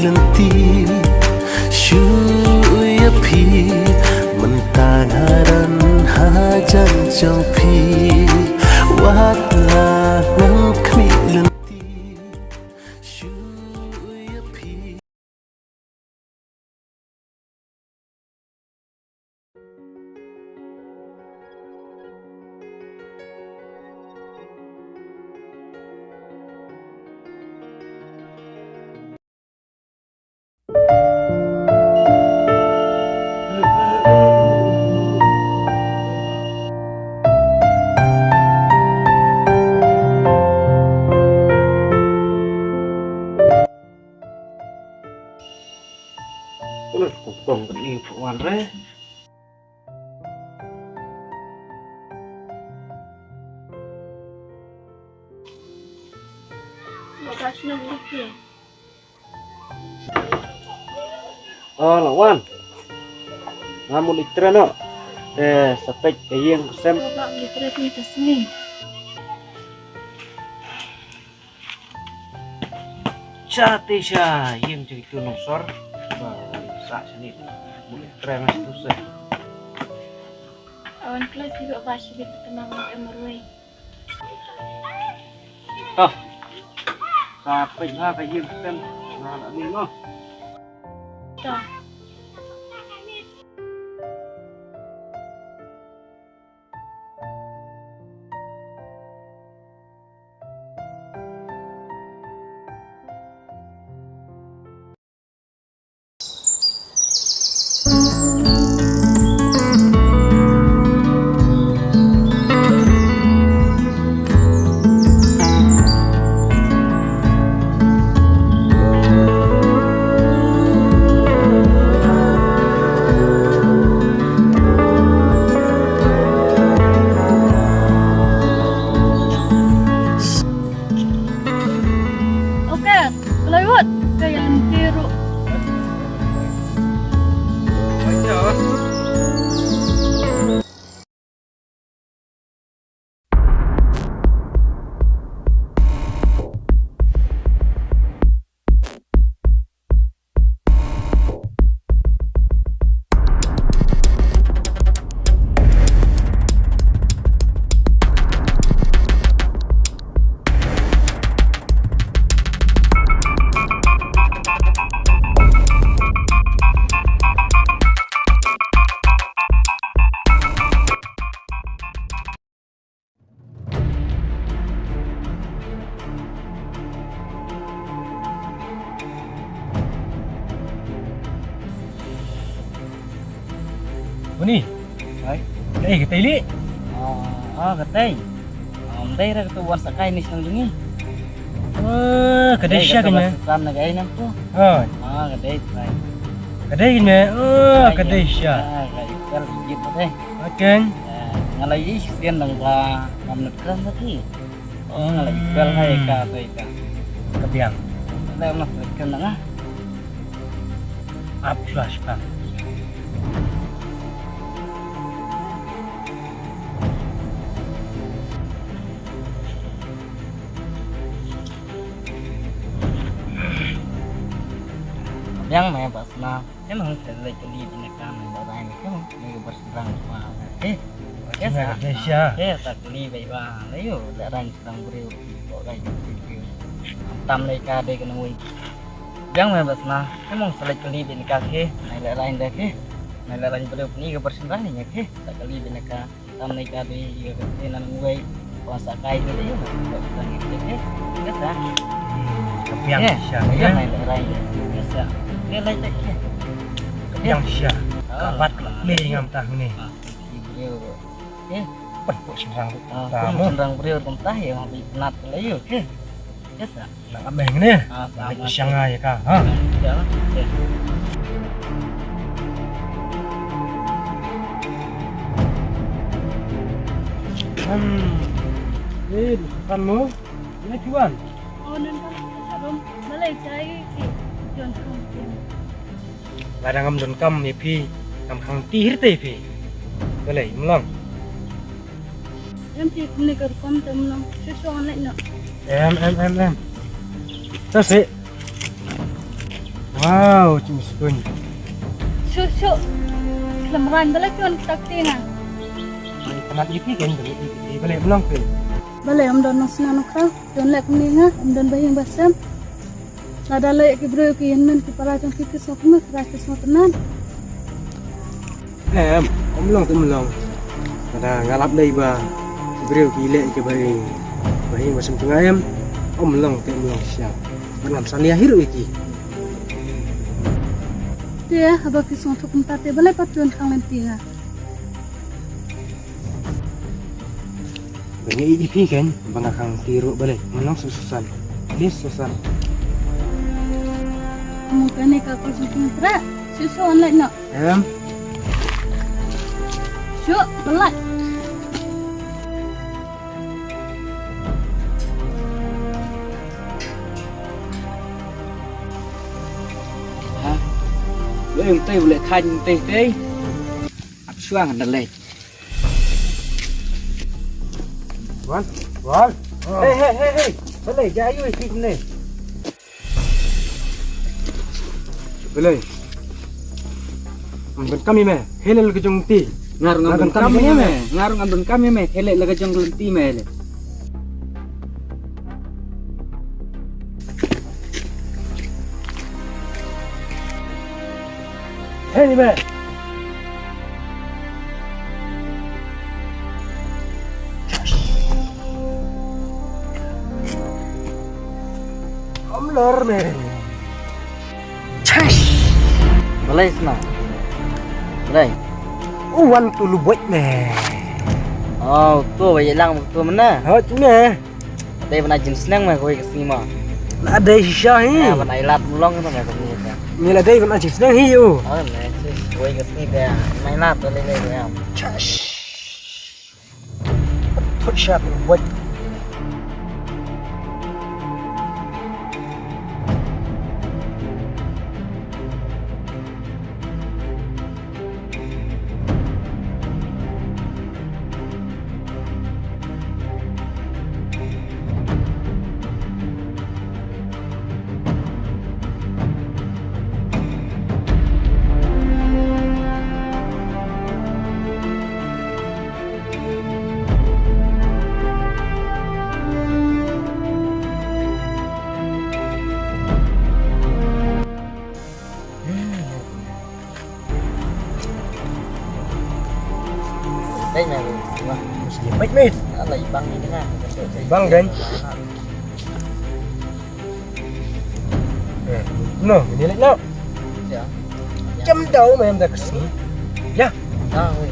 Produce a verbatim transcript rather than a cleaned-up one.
Lynti shu ïa phi mynta nga ran hajan jong phi. Wat la ngan khmih lynti shu ïa phi. Ule kong kong ni phuan re. Oh, la wan. Nga mut leit tren noh. Eh, sa peit ka ïing ka sem. Ba leit tren ni ka sngi. Sha te sha ïing jong itu nongsor. Ba sa sini. Mut leit tren na situ se. Awan kloi ti ba ba shi bit tenang em roi. Toh. Ka peit ha ka ïing sem. Na na ni noh. Toh. Okay, kloi wut ka ïa lynti ruh. Uni. Hai. Kaei, kaei li? Ah, ah, kaei. Am dei ra katu wan sakai ni shnong jong ngi. Oh, ka dei sha kane. Kan na kaei nam tu. Oh. Ah, ka dei sai. Ka dei kane. Oh, ka dei sha. Ah, ka dei sha. Ka dei. Aken. Nga la ïohi sien dang ba ngam nut kren ba ki. Oh, nga la ïohi bel hai ka, hai ka. Ka biang. Leh ma nut kren dang ah. Ap shuwa shuwa. Biang me ba sna. Em hang te leit kylli bini ka me ba rai me kem me ka bar sdang ma. Eh. Ke sa. Ke sa kylli bai ba. Lei yo le rai sdang briew. Ko rai briew. Tam lei ka dei ka nangwei. Biang me ba sna. Em hang te leit kylli bini ka ke. Nai le rai de ke. Nai le rai briew ni ka bar sdang ni ke. Ta kylli bini ka. Tam nei ka dei ïa ka te nan wei. Wan sa kai te ïa ka te te te. Ka ta. Ka biang sha. Ka biang lai lai. Ka sa. Ka lai te ke. Ka biang sha. Ka bat ka le ngam ta ne. Ki briew. Eh. Pat ko shingrang. Ta mo. Shingrang briew kum ta ïa bi nat le ïa ke. Ka sa. Nang ameng ne. Ah, nang shangai ka, ha? Ya, ya. Hmm. Eh, kan mo? Ïa kiwan. Oh, nun kan sa rum. Malai chai ki. Jon kan. Lada ngam donkam ïa phi, ngam khang ti hir te ïa phi. Balei, mlong. Em phi kumne ka rukom te mlong. Shu shu online no. Em, em, em, em. Ta se. Mo Wow, cim sukun. Shu shu. Khlem ran bala kion tak tinga. Ai, kanat iti kan bala iti bala mlong ke. Bala am don nang sna nukha. Don lek ni nga, am don bahing basem. Lada lek ki breu ki yen men ki para jong ki ki sok me, para ki sok nan. Em, ym long te ym long. Lada nga lap dei ba ki briew ki leh ki ba ri, ba ri ba shem tnga em, ym long te ym long sha. Ba ngam salia hi ruh ïa ki. Te haba ki sngewthuh kumta te balei pat phi wan khang lynti nga? Ba ngi ïeit ïa phi kein ba nga khang lynti ruh balei? Ym long shu Susan. Please Susan. Mo kane ka kol jingpyntrah. Shu shu wan leit noh. Em. Shu, balik. Ha? Lo yung tei, boleh khan yung tei tei. Ap suang na leit. Wan, Wan. Hey, hey, hey, hey. Balei, ja ayu ïa ki kumne. Balei. Ngam donkam ïa me. Hei leh la ka jong lynti. Nga ruh ngam donkam ïa me. Nga ruh ngam donkam ïa me. Hei leh la ka jong lynti me hei leh. Hei ni me. Om lor me. Chash. Balei sna? Balei? U wan tu lu buat me. Oh, tu ba ye lang tu mana? Hot me. Dei ban ai jingsneng me kawei ka sngi ma. La dei shisha hi. Ya, ban ai lad mlong tu me kawei ka. Ni la dei ban ai jingsneng hi u. Oh, me, kawei ka sngi te. Ban ai lad tu le le ya. Chash. Thut shat wait. Dei me, dei me. Mesti baik me. Ala ibang ni dengar. Ibang kan? Eh, no, ini lek no. Ya. Jam dau me da ka sngi. Ya. Ah, wei.